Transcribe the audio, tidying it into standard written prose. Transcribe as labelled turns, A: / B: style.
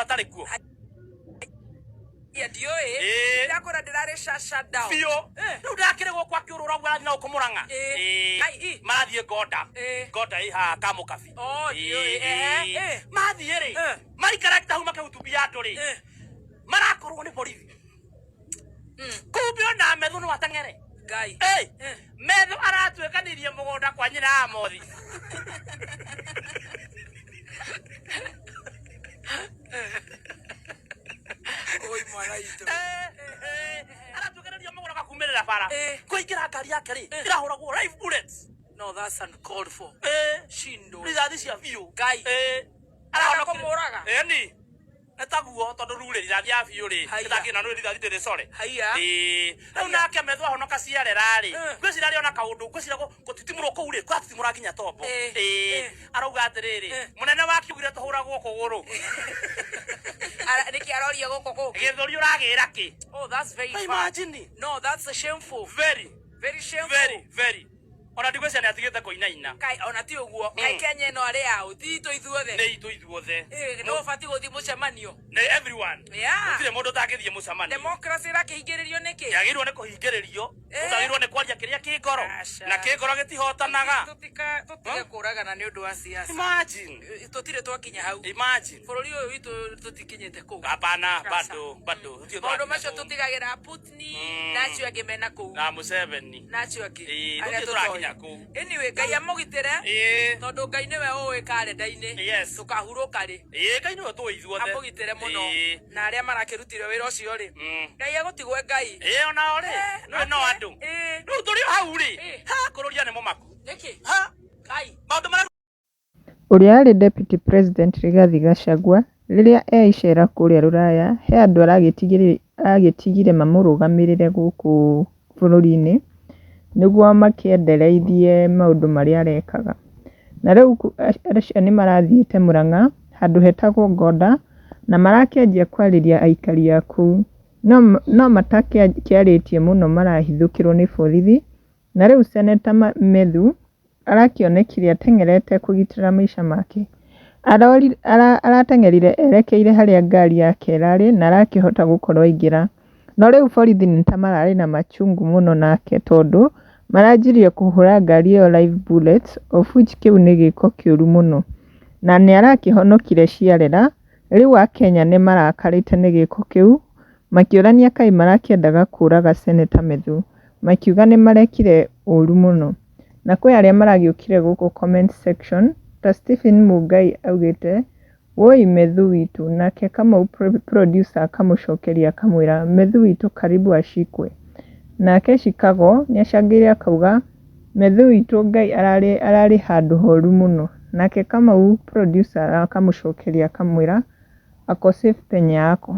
A: matarĩ kuo.
B: Ia ndiũĩ.
A: Ĩĩ.
B: Ndakũra ndĩrarĩ shut down.
A: Biũ.
B: Eh.
A: Rĩu ndakĩrĩ gũkũ akĩũrũra ũguo arathiĩ na gũkũ Mũrang'a.
B: Ĩĩ.
A: Ĩĩ.
B: Ai, i.
A: Marathiĩ Ngonda.
B: Ĩĩ.
A: Ngonda ĩ haha Kamũkabi.
B: Oh, ndiũĩ.
A: Ĩĩ.
B: Ehe, ĩĩ.
A: Mathiĩ rĩ,
B: Eh.
A: maikara hau makĩhutubia andũ rĩ,
B: Eh.
A: marakorwo nĩ borithi. Kumbe ona Methu no ateng'ere.
B: Ngai.
A: Ĩ,
B: Eh.
A: Methu aratuĩkanirie mũgũnda kwa nyina Amothi.
B: Oi mwana witũ.
A: Aratuĩkanĩria mũgũnda gakumĩrĩra bara.
B: Eh.
A: Kũingĩra ngari yake rĩ,
B: Eh.
A: ĩrahũragwo live bullets.
B: No, that's uncalled for.
A: Eh.
B: Shindo.
A: Rithathi cia biũ.
B: Ngai.
A: Eh.
B: Arahota kũmũraga?
A: Ĩni. Nĩ taguo tondũ rĩu rĩ rithathi ya biũ rĩ,
B: Haiya.
A: ĩtakĩna nĩ rithathi ndĩrĩ core.
B: Haiya.
A: Ĩĩ. Rĩu
B: Haiya.
A: nake Methu ahonoka ciarera rĩ,
B: Eh.
A: ngwĩciria arĩ ona kaũndũ, ngwĩciria gũtitimũrwo kũu rĩ, kũratitimũra nginya tombo.
B: Eh.
A: Ĩĩ.
B: Eh.
A: Arauga atĩrĩrĩ,
B: Eh.
A: mũnene wake augire tũhũragwo kũgũrũ.
B: Nĩkĩ aroria gũkũ kũngĩ?
A: Gĩthũri ũragĩra kĩ?
B: Oh, that's very bad.
A: Imagine.
B: No, that's shameful.
A: Very,
B: Very shameful.
A: very, very. Ona ndigwĩciria nĩ atigĩte kũinaina.
B: Kai ona ti ũguo. Kai Kenya ĩno arĩ aũ? Ti itũ ithuothe.
A: Nĩ itũ ithuothe.
B: Eh, no ũbatiĩ gũthiĩ mũcemanio.
A: Nĩ everyone.
B: Yeah.
A: Gũtirĩ mũndũ ũtangĩthiĩ mũcemanio.
B: Democracy ĩrakĩhingĩrĩrio nĩkĩ?
A: Yagĩrĩirwo nĩ kũhingĩrĩrio.
B: Eh.
A: Mũndũ agĩrĩirwo nĩ kwaria kĩrĩa kĩ ngoro.
B: Aca.
A: Na kĩ ngoro gĩtihotanaga.
B: Tũtige kũragana nĩ ũndũ wa siasa.
A: Imagine.
B: Tũtirĩ twakinya hau.
A: Imagine.
B: Bũrũri ũyũ witũ tũtikinyĩte kũu.
A: Hapana,
B: Aca.
A: bado, bado. Tũtirĩ
B: Maũndũ
A: twakinya
B: macio
A: kũu.
B: tũtigagĩra Putni na acio angĩ mena kũu.
A: Na Museveni.
B: Na acio angĩ.
A: Ĩĩ,
B: Arĩa
A: tũtirĩ
B: tũtoĩ.
A: tũrakinya kũu.
B: Anyway, Ngai amũgitĩre.
A: Ĩĩ.
B: Tondũ Ngai nĩwe ũĩ karenda-inĩ.
A: Yes.
B: Tũkahurũka rĩ.
A: Ĩĩ, Ngai nĩwe tũĩ ithuothe.
B: Amũgitĩre mũno.
A: Ĩĩ.
B: Na arĩa marakĩrutire wĩra ũcio rĩ. Ngai agũtigwe Ngai.
A: Ĩĩ, onao rĩ,
B: Eh,
A: nĩwe no
B: okay.
A: andũ.
B: Ĩĩ.
A: Rĩu tũrĩ o hau rĩ,
B: Ĩĩ.
A: ha, kũrũria nĩ mũmaku.
B: Nĩkĩ?
A: Ha,
B: Ngai.
A: maũndũ marĩa
C: Ũrĩa arĩ Deputy President Rigathi Gachagua rĩrĩa e icera kũrĩa rũraya he andũ aragĩtigire mamũrũgamĩrĩre gũkũ bũrũri-inĩ nĩguo makĩendereithie maũndũ marĩa arekaga. Na rĩu acio nĩ marathiĩte Mũrang'a handũ hetagwo Ngonda na marakĩanjia kwarĩria aikari a kũu. No matakĩarĩtie mũno marahithũkĩrwo nĩ borithi na rĩu Senator Methu arakĩonekire ateng'erete kũgitĩra maica make. Arateng'erire erekeire harĩa ngari yake ĩrarĩ na arakĩhota gũkorwo aingĩra. No rĩu borithi nĩ ta mararĩ na machungu mũno nake tondũ maranjirie kũhũra ngari ĩyo live bullets of which kĩu nĩ gĩko kĩũru mũno. Na nĩ arakĩhonokire ciarera, rĩu akenya nĩ marakarĩte nĩ gĩko kĩu makĩũrania kaĩ marakĩendaga kũraga Senator Methu, makiuga nĩ marekire ũru mũno. Na kwĩ arĩa maragĩũkire gũkũ comment section ta Stephen Mungai augĩte woi Methu witũ, nake Kamau producer akamũcokeria akamwĩra Methu witũ karibu ashikwe. Nake Chicago nĩacangĩire akauga Methu witũ Ngai ararĩ handũ horu mũno. Nake Kamau producer akamũcokeria akamwĩra ako safe penye ako.